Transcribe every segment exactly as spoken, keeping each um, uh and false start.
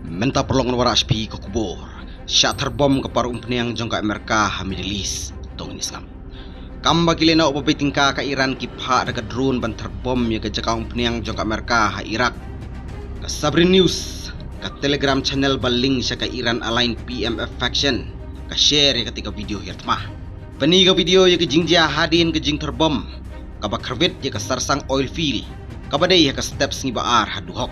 Mynta paralok ngan wanrah sha phi ka khubor. Shah thar bom ka para umphniang jong ka Amerika ha Middle East. To ngin ïa sngap. Kam ba ki lehnoh ba beit tyngka ka Iran ki phah da ka drone ban thar bom ïa ka jaka umphniang jong ka Amerika ha Iraq. Ka Sabrin News, ka Telegram channel ba link sha ka Iran aligned P M F faction, ka share ïa katei ka video hiar thma. Pyni ka video ïa ka jingjia hadien ka jingthar bom kaba khyrwit ïa ka Sarsang oil field, kaba dei ha ka step sngi ba ar ha Duhok.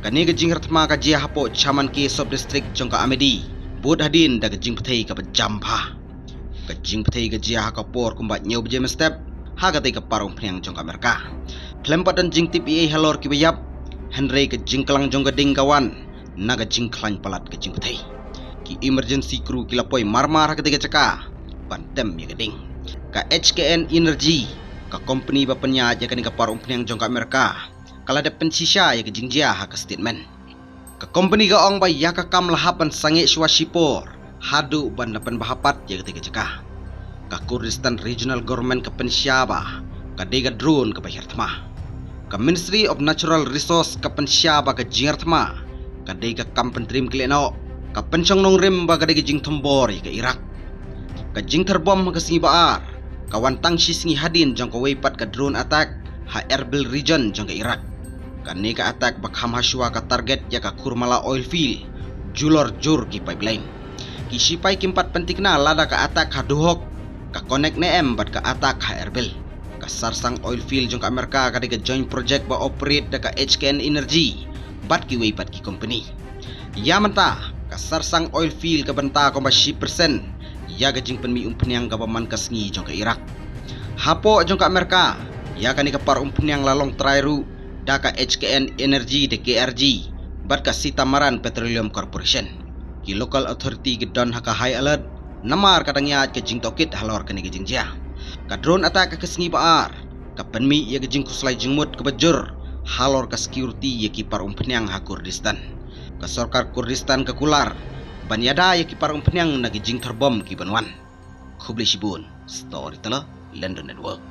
Kane ka jinghiar thma ka jia hapoh Chaman K sub district jong ka Amedi, bud hadien da ka jingpyrthei kaba jam bha. Ka jingpyrthei ka jia ha ka por kumba hynñiew baje mynstep ha katei ka para umphniang jong ka Amerika. Khlem pat don jingtip ei ei halor kiba ïap, hynrei ka jingklang jong ka ding ka wan na ka jingkhlaiñ palat ka jingpyrthei. Ki emergency crew ki la poi mar mar ha katei ka jaka ban tem ïa ka ding. Ka H K N Energy, ka kompani ba pynïaid ïa kane ka para umphniang jong ka Amerika, ka la dep pynshisha ïa ka jingjia ha ka statement. Ka kompani ka ong ba ïa ka kam la hap ban sangeh shuwa shipor haduh ban da pynbha pat ïa katei ka jaka. Ka Kurdistan Regional Government ka pynshisha ba ka dei ka drone kaba hiar thma. Ka Ministry of Natural Resource ka pynshisha ba ka jinghiar thma ka dei ka kam pyntriem ki lehnoh, ka pynshong nongrim ba ka dei ka jingthombor ïa ka Iraq. Ka jingthar bom ha ka sngi ba ar ka wan tang shi sngi hadien jong kawei pat ka drone attack ha Erbil region jong ka Iraq. Kane ka attack ba kham hashwa ka target ïa ka Khurmala oil field, julor jur ki pipeline. Ki shipai kim pat pynthikna lada ka attack ha Duhok ka connect ne em bad ka attack ha Erbil. Ka Sarsang oil field jong ka Amerika ka dei ka joint project ba operate da ka H K N Energy bad kiwei pat ki kompani. Ïa mynta, ka Sarsang oil field ka bynta kumba shi percent ïa ka jingpynmih umphniang kaba man ka sngi jong ka Iraq. Hapoh jong ka Amerika, ïa kane ka para umphniang la long trai ruh da ka H K N Energy da K R G bad ka Sitamaran Petroleum Corporation. Ki local authority ki don ha ka high alert namar ka dang ïaid ka jingtohkit halor kane ka jingjia. Ka drone attack ha ka sngi ba ar ka pynmih ïa ka jingkhuslai jingmut kaba jur halor ka security ïa ki para umphniang ha Kurdistan. Ka sorkar Kurdistan ka kular ban ïada ïa ki para umphniang na ki jingthar bom ki ban wan. Khublei shibun. Storyteller, London Network.